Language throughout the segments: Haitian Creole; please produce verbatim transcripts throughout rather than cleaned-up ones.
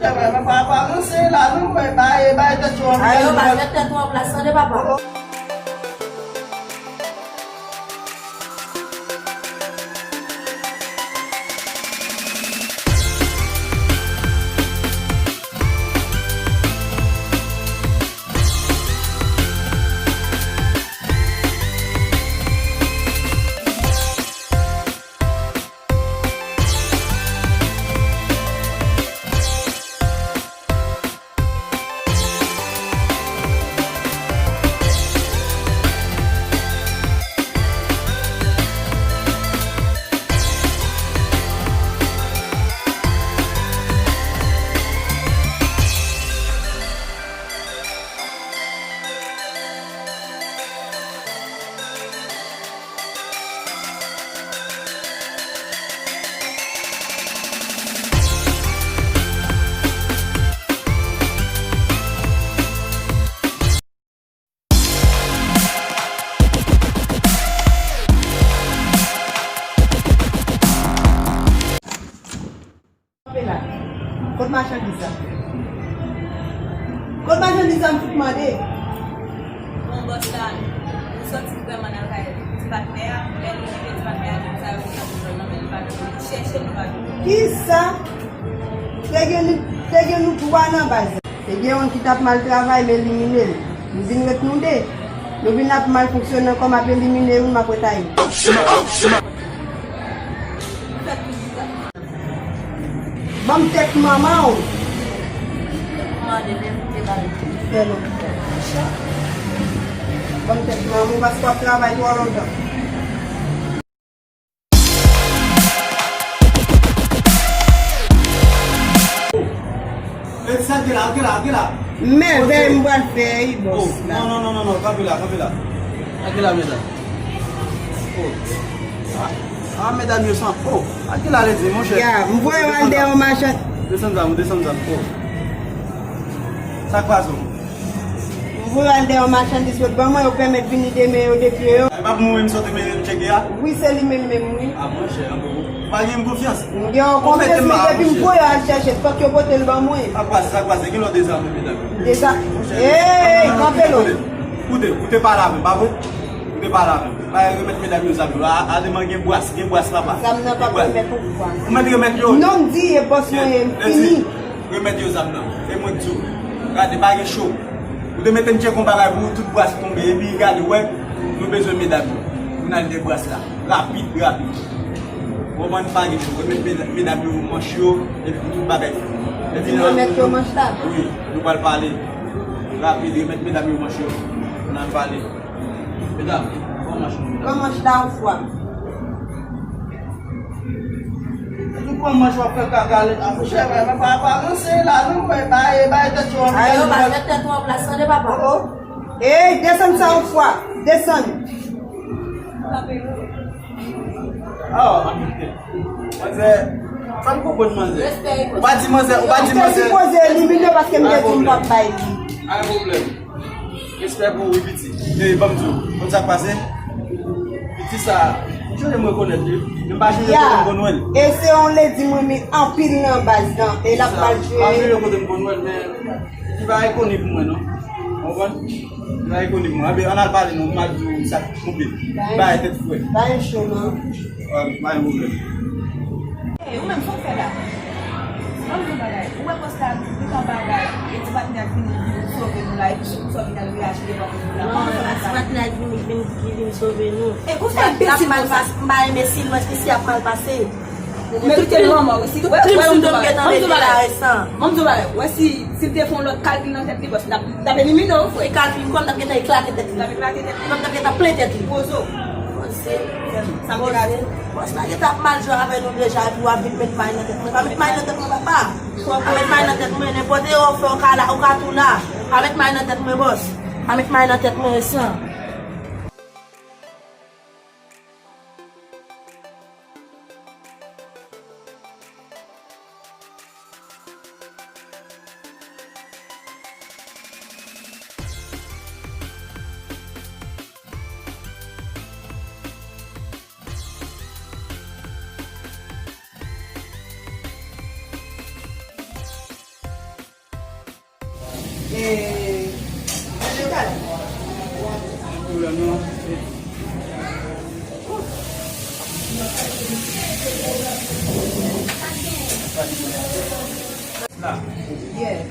Papa, papa, ranse la, non, mwen, bay, bay tèt yo an plas. Ayo, bay tèt ou an plas, tande, papa. Kanpe la. Kot machandiz la? Kot machandiz la, m fout mande? Bon, bòs la, nou sòti vrèman nan kay ti patnè a, lè nou rive ti patnè a di nou sa yo ki nan bezwen nan men li pa vin, nou chèche nou pa vin. Kisa? Te gen nou, te gen nou twa nan baz la. Te gen youn ki t ap mal travay, m elimine l. M vin ret nou de. Nou vin ap mal fonksyone ankò, m ap elimine youn, m ap ret a youn. Ban m tèt manman w. Mande men m te bay. Fè non. Ban m tèt manman w paske w ap travay twò lontan. E sa ki la, ki la, ki la. Mèvèy m pral fè, wi, bòs la. Non, non, non, non, non, kanpe la, kanpe la. Ak la, medam. Oh. Ah, ah, medam yo san po. Ak la, lè di, monchè. Ya, m voye w al dèyè yon machann. Desann zam, desann zam. Oh. Sa k pase w? M voye w al dèyè yon machandiz yo t ban mwen, yo pèmèt vini demen yo de pye yo. E pa pou mwen menm sot men m tcheke a? Wi, se li menm menm, wi. Ah, monchè, an bon. Pa gen m konfyans. M gen yon konfyans, men depi m voye w al chèche, fòk yo pote l ban mwen. Sa k pase, sa k pase, gen lòt dezame, medam. Deza-, ey, kanpe lòt. Koute, koute pale avè m, pa vre? Koute pale avè m. Pa remèt medam yo zam yo. A, a demen gen bwas, gen bwas laba. Zam nan p ap remèt ou kwa. Ou mèt remèt yo. Non, m di, e bòs mwen, m fini. Remèt yo zam nan. E mwen k di w. Gade, pa gen cho. Ou te mete m tcheke yon bagay pou ou, tout bwas tonbe. Epi gade, wè, nou bezwen medam yo. Pou n al de bwas la. Rapid, rapid. Ou konprann, pa gen cho. Remèt meda-, medam yo manch yo, epi pou tout bagay. Epi nou remèt yo manch la? Wi, nou pral pale. Rapid, remèt medam yo manch yo. Pou n al pale. Medam, pran manch nou, medam. Pran manch la yon fwa. Ou pran manch w ap fè kaka lè a. Monchè, pa, pa, pa ranse la, non, mwen, bay, bay tèt yo an plas. Ayo, bay tèt ou an plas, tande, papa. Oh, oh. Ey, desann sa yon fwa. Desann. Oh, manzè. Sa m konprann, manzè. Ou pa di manzè, ou pa di manzè. M te sipoze elimine paske m te di m p ap bay li. Pa gen pwoblèm. Respè pou ou, wi, piti. E, ban m di w, konn sa k pase? Piti sa, m chonje m rekonèt li. Men m pa chonje kote m konn wè l. E se yon ledi m renmen anpil nan baz lan. E l ap mal jwe. M pa chonje kote m konn wè l, men li pa ikoni pou mwen, non. Ou konprann? Li pa ikoni pou mwen. Anben, ann al pale, non, m al di w sa k twonpe. Bay tèt frè. Bay cho, non. Wi, pa gen pwoblèm. Ey, ou menm, sa w fè la? Ban m di w bagay. Ou wè bòs la, li t anba la, e ti patnè a vini, vin sove nou la, epi sou sa w vin al reyaji devan moun yo la. Kòman sa w fè sa? Ti patnè a vini, vin, ki vin sove nou. E konsa enbesil, m pa, m pa enbesil, mwen, si ap mal pase. Men kite l lanmò, wi, si tout krim sou do m gentan rete la resan. Ban m di w bagay, wè si, si l te fè yon lòt kalkil nan tèt li, bòs, l t ap, l t ap elimine w, frè. Li kalkil kòm l t ap gentan eklate tèt li. L t ap eklate tèt li. Kòm l t ap gentan plen tèt li. Poze w. Poze. Sa m te ka di. Bòs la gentan ap mal jwe avè nou deja, epi w ap vin met may nan tèt mwen. Pa met may nan tèt mwen, papa. Pa met may nan tèt mwen. Nenpòt erè w fè, ou ka la, ou ka tou la. Pa met may nan tèt mwen, bòs. Pa met may nan tèt mwen, resan. E, e, La. Yeah.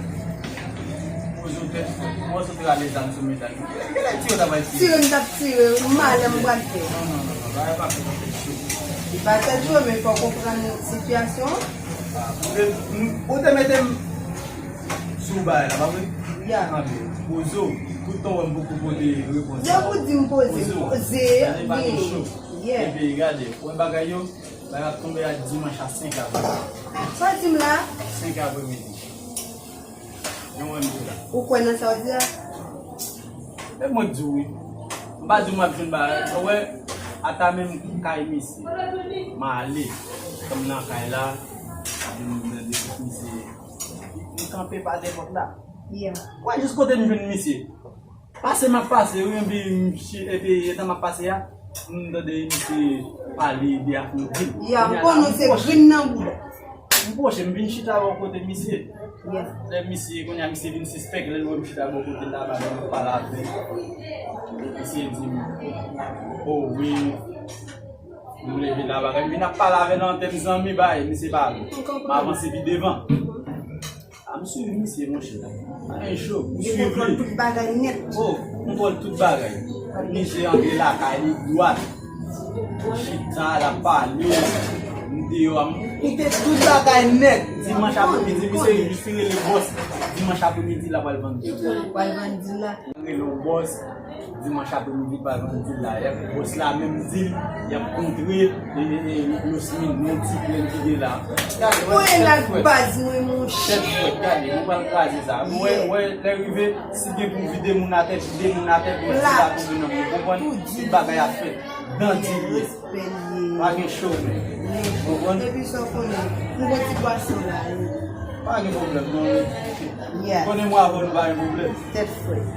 Poze w tèt fò. Mwen sot rale zam sou medam. Kilè tire w t ap al tire? Tire m t ap tire, malè m pral fè. Non, non, non, non, bagay pa fèt nan tèt cho. Li pa tèt cho, men fò w konprann sitiyasyon. Ah, ou te, ou te mete m sou bagay la, pa vre? Ya. Anben, poze w, tout tan w wè m poko pote repons la. Depi w di m poze, poze, poze, gade, pa gen cho. Yeah. Epi, gade, ou wè bagay yo, bagay ap tonbe a dimanch a senk apremidi. Sa w di m la? Senk apremidi. Jan w wè m di la. Ou kwè nan sa w di a? E mwen k di w wi. M pa di w m ap jwenn bagay. Ou wè, ata menm kay misye. M ale. Kòm nan kay la, epi m mande tout misye. M kanpe pa dèyè pòt la. Yeah. Ou wè jis kote m jwenn misye. Pase m ap pase, wi, epi m chi-, epi etan m ap pase a, m tande misye pale de afè dil. Ya, m konnen se grenn nan bouda. M pwoche, m vin chita bò kote misye. Ya. Lè misye, kounye a misye vin sispèk, lè l wè m chita bò kote l la, m ap pale avè l. Misye di m, "O wi." M leve la, bagay, m vin ap pale avè l an tèm zanmi, bay, misye pa vle. M avanse pi devan. A, m swiv misye, monchè. Bagay cho, m swiv li. Li kontwòl tout bagay nèt. O, kontwòl tout bagay. Misye antre lakay li dwat. Chita, l ap pale. M deyò a, m kite tout bagay nèt. Dimanch apremidi, misye jis rele bòs. Dimanch apremidi, l ap al vann dil. L ap al vann dil la. Rele yon bòs. Dimanch apremidi, pa vann dil la. Y ap, bòs la menm di l, y ap kontre, e, e, e, Losmin, yon ti plenn ki gen la. Gade, wè, tèt frèt. Baz mwen, monchè. Tèt frèt, gade, nou pral kraze sa. Wè, wè, lè rive, si gen pou vide moun atè, vide moun atè, pou di la tonbe nan moun. Konprann? Tout bagay ap fèt. Dan di l ye. Respè l ye. Pa gen cho, men. Konprann? Epi sa w konnen, m gon ti bwason la, wi. Pa gen pwoblèm, non. Yeah. Konnen mwen avè w, nou pa gen pwoblèm. Tèt frèt.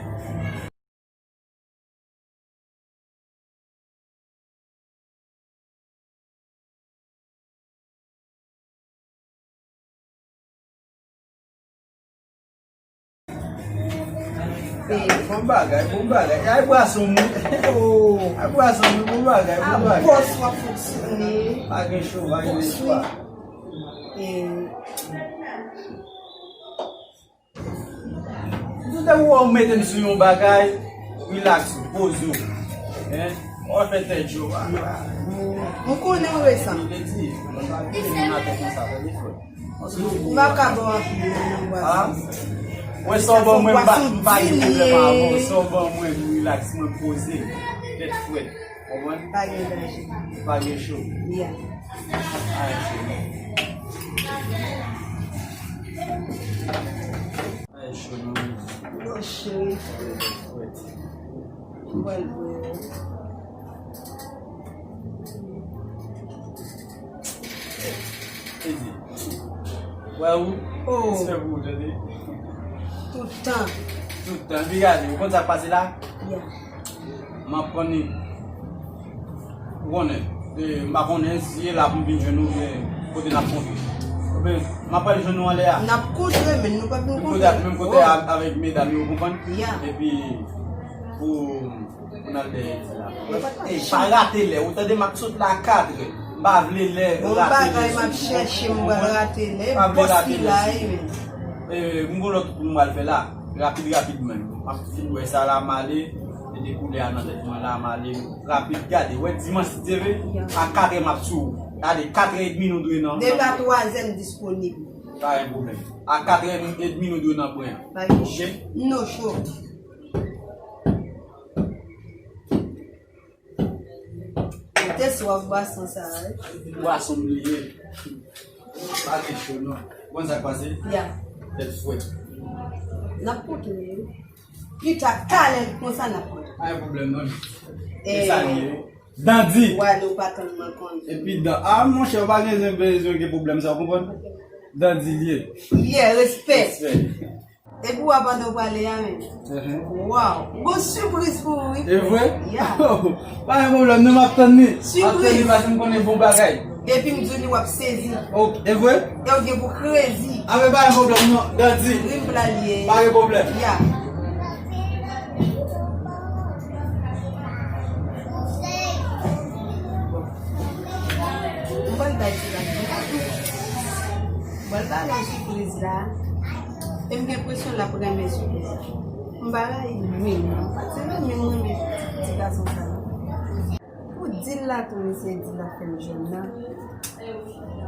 Bon bagay, bon bagay. Ay bwason mwen. Oh. Ay bwason mwen, bon bagay, bon bagay. A bòs w ap fonksyone. Pa gen cho, pa gen cho. Tout tan ou wè w mete m sou yon bagay, relax ou, poze w. Hein? Ou fè tèt cho. M konnen w resan. M te di, m pa vle moun atè konsa, tande frè. M pa ka ba w anpil nan bwazman. Wè sa w ban mwen, m pa, m pa gen pwoblèm avè w. Sa w ban mwen, m relax, mwen poze. Tèt frèt. Konprann? Pa gen danje. Pa gen cho. Yeah. Pa gen cho, non. Pa gen cho, non. Non, cheri. Frèt. Mwen, Edi. Wè ou? Oh. Respè pou ou, tande. Tout tan. Tout tan. Epi gade, ou konn sa k pase la? Yeah. M ap pran li. Ou konnen. E, m pa konnen si e la pou m vin jwenn ou, oubyen kote n ap kontre. Oubyen, m ap pral jwenn ou anlè a. N ap kontre, men nou p ap vin kontre. Menm kote a, menm kote a, avèk medam yo, ou konprann? Yeah. Epi, pou Pou n al dèyè ti la. Ey, pa rate lè. Ou tande, m ap sot la katrè. M pa vle lè rate lè. Bon bagay, m ap chèche, m pral rate lè. Bòs ki la, ey, men. E, m gon lòt pou m pral fè la. Rapid, rapidman. M ap fin wè sa la, m ale. Mete koulè a nan tèt mwen la, m ale. Rapid, gade. Wè dimanch, si Dye vle, a katrè m ap sou ou. Gade, katrè edmi nou dwe nan. Depi a twazè m disponib. Pa gen pwoblèm. A katrè edmi nou dwe nan pwen an. Pa gen. Oke? No show. Ou te swaf bwason sa a, wi. Bwason m li ye. Pa gen cho, non. Ou konn sa k pase? Ya. Tèt frèt. N ap kontinye, wi. Pita, talè, konsa n ap kontinye. Pa gen pwoblèm, non. E sa li ye, wi. Dandi. Wè, nou pa tèlman konn. Epi dan, a, monchè, ou pa gen bezwen gen pwoblèm sa, ou konprann? Dandi li ye. Yeah, respè. Respè. Epi w ap pandan w prale a menm. Waw, gon sipriz pou ou wi. E vre? Ya. Pa gen pwoblèm, non, m ap tann li. M ap tann li paske m konnen bon bagay. Depi m di w li, w ap sezi. Ok, e vre? E w gen pou krezi. A, men pa gen pwoblèm non, Dandy. Rim pla l ye. Pa gen pwoblèm. Ya. M pral bay ti la. M pral ba l yon sipriz la. E m gen enpresyon l ap renmen sipriz la. M pa rayi l menm non. Se menm mwen renmen ti, ti gason sa. Pou dil la tou, mesye, dil la fè m jwenn nan.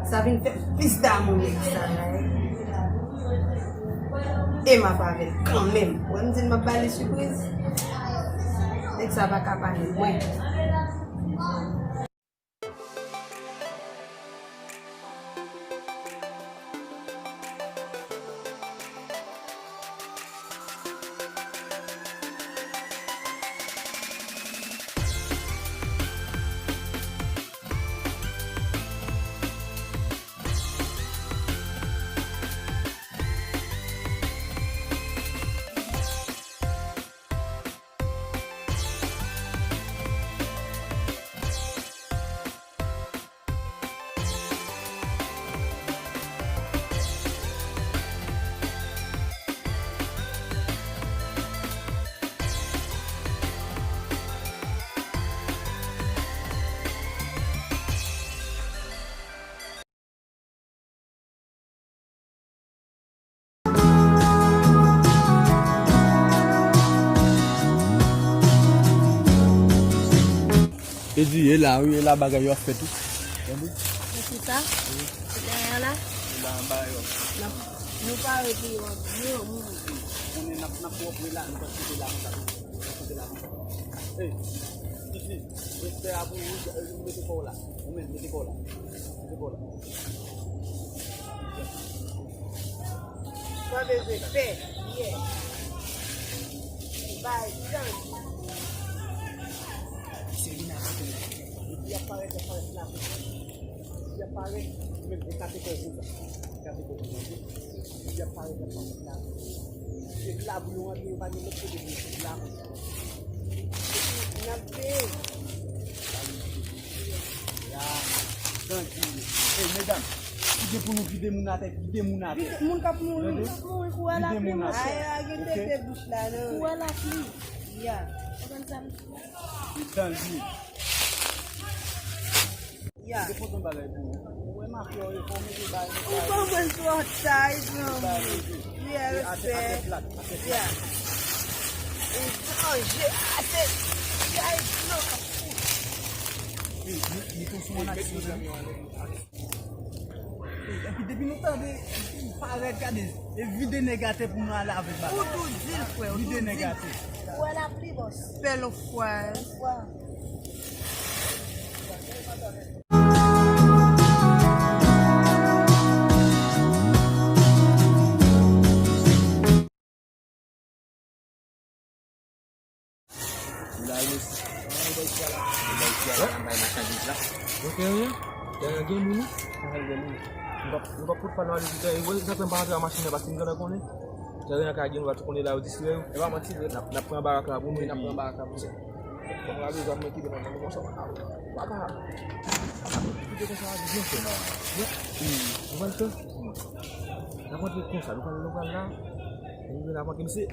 Sa vin fè plis damou nèg sa la, wi. E m ap avè l kanmenm. Ou wè m di l m ap ba li sipriz? Nèg sa pa ka pa ni mwen. E di, e la, wi, e la bagay yo ap fèt, wi. Tande? Pou kisa? Wi. Pou dèyè la? E la anba yo. N ap, nou pa rete yo ap di yo, wi. Konnen n ap, n ap wòp, wi, la, nou pa kite la konsa, wi. Nou pa kite la konsa. Ey, Fifi, respè a pou ou, ou mete kò w la. Ou menm, mete kò w la. Mete kò w la. Pa bezwen pè, yeah. Bay tan. Se vin avèk mwen. Epi y ap parèt, y ap parèt la. Y ap parèt, ou menm, ekate kò w konsa. Ekate kò w konsa, oke? Epi y ap parèt, y ap parèt la. Se la pou yo antre, yo pa gen lòt kote pou yo la. Epi, n ap veye. Ya, Dandy. Ey, medam, kite pou nou vide moun atè, vide moun atè. Vide, moun k ap mouri. Tande? Moun k ap mouri, kouri a lapli, monchè. Vide moun atè. Ay, ay, gen tete bouch la, non. Kouri a lapli. Ya. Konprann sa m di la? Dandy. Ya. Mete pote yon bagay pou ou. Ou wè mafya yo, fò w mete bagay. Ou ban mwen twò tay, granmoun. Yeah, respè. Atè plat, atè plat. Yeah. Ou danje, atè. Yay, non. Ey, mete w sou yon aksyon, zanmi. Epi depi nou tande, parèt, gade, e vide nèg atè pou nou ale avèk bagay. Ou tou di l, frè, ou tou di l. Vide nèg atè. Ou wè lapli, bòs. Fè l yon fwa. Yon fwa. Ou la, Ernest? An, ou bay ti a la. Ou bay ti a la, bay machandiz la. Ou te anyen? Te anyen gen moun, wi? Te anyen gen moun. Nou p ap, nou p ap fout fè nou ale di tèren. Ou wè, sa fè m pa rantre nan machin nan, paske m gentan konnen. Tèren an ka gen, nou pa tou konnen la yo distrè yo. E pa manti vre. N ap, n ap pran barak la pou nou, n ap pran barak la pou nou. Fòk m lave zam mwen kite pandan nou konsa. Papa. Kite konsa, byen fè. Mwen, e, nou pral fè? Mwen. N ap rantre konsa, nou pral, nou pral la. Nou rive la, manke misye.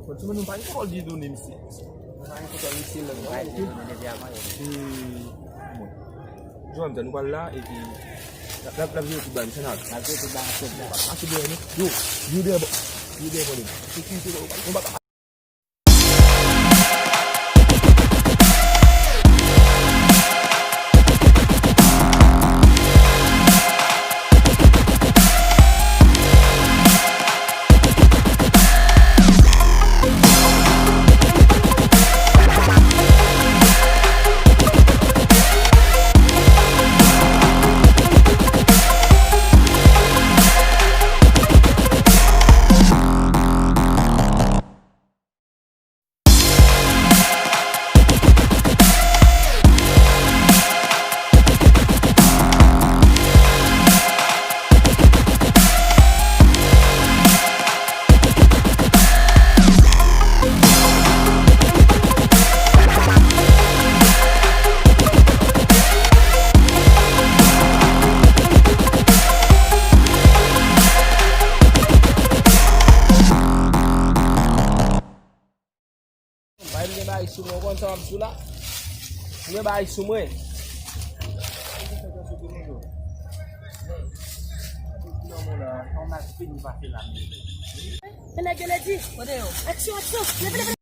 Bon, ti moun, nou pa gen kontwòl de done misye. Nou pa gen kontwòl misye, lè nou pral de done depi avan yè. E, mwen. Jan m di, nou pral la, epi, n ap, n ap, n ap jere tout bagay, misye n al. N ap jere tout bagay, tout bagay. Pase dèyè nou. Yo, yo dèyè bò. Yo dèyè bò de nou. Sekirite, nou pa, nou pa M sou la. Mwen bay sou mwen. Men nèg yo ledi. Kote yo? Aksyon, aksyon. Leve, leve.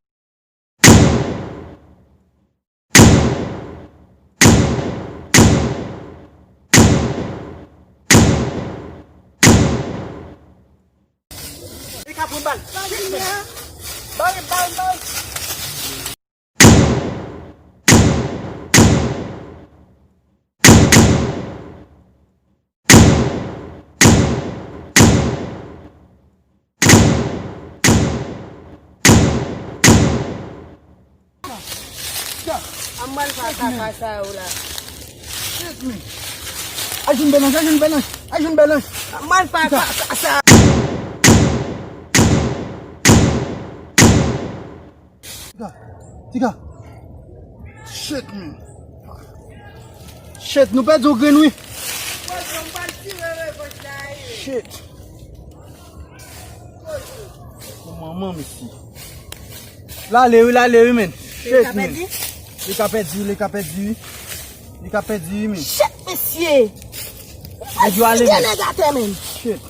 Li ka pran bal. Bare, bare, bare. An m pral fè kaka sa yo la. Ajoun bèlanch, ajoun bèlanch, ajoun bèlanch. An m pral fè kaka sa. Tiga, tiga. Shit, man. Shit, nou pèdi yon grenn, wi. Shit. Manman, mesye. L ale wi, l ale wi, men. Shit, men. Li ka pèdi, li ka pèdi wi. Li ka pèdi wi, men. Shit, mesye. Nèg yo ale, men. Shit.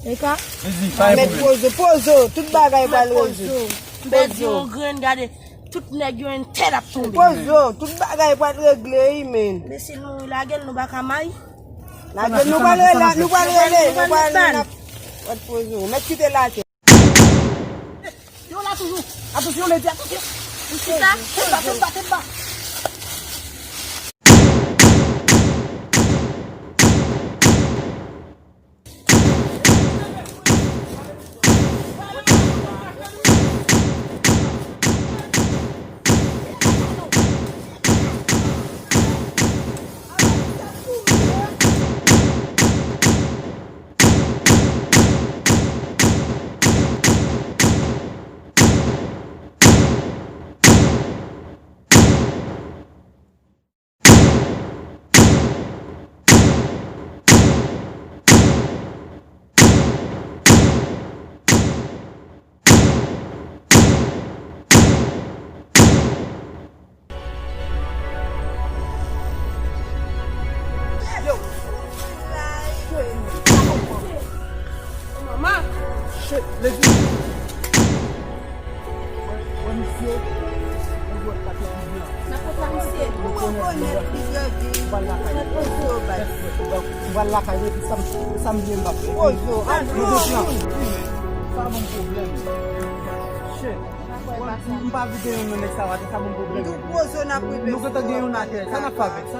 E ka? Mezi, pa gen pwoblèm. Pozo, pozo, tout bagay pral rezoud. M pèdi yon grenn, gade. Tout nèg yo entèd ap tonbe. Pozo, tout bagay pral regle wi, men. Mesye, nou lage l, nou pa ka may. Lage l, nou pral rele, nou pral rele, nou pral rele. Wat pozo, mèt kite l atè. Yo la toujou. Atansyon, ledi, atansyon. Tèt ba, tèt ba, tèt ba, tèt ba. Manman! Shit, lady. Wè misye, yon jwèt pati pibyan. N ap kontan misye. Ou rekonèt misye. Ou pral lakay. Mèt pozo, baz. Ou pral lakay, epi sa m, sa m byen m p ap fè. Pozo, al pran yon moun. Sa ban m pwoblèm. Shit. M pa vide yon nan nèg sa w atè, sa ban m pwoblèm. Nou pozo, n ap rive. Nou gentan gen yon atè, sa n ap fè avèk sa?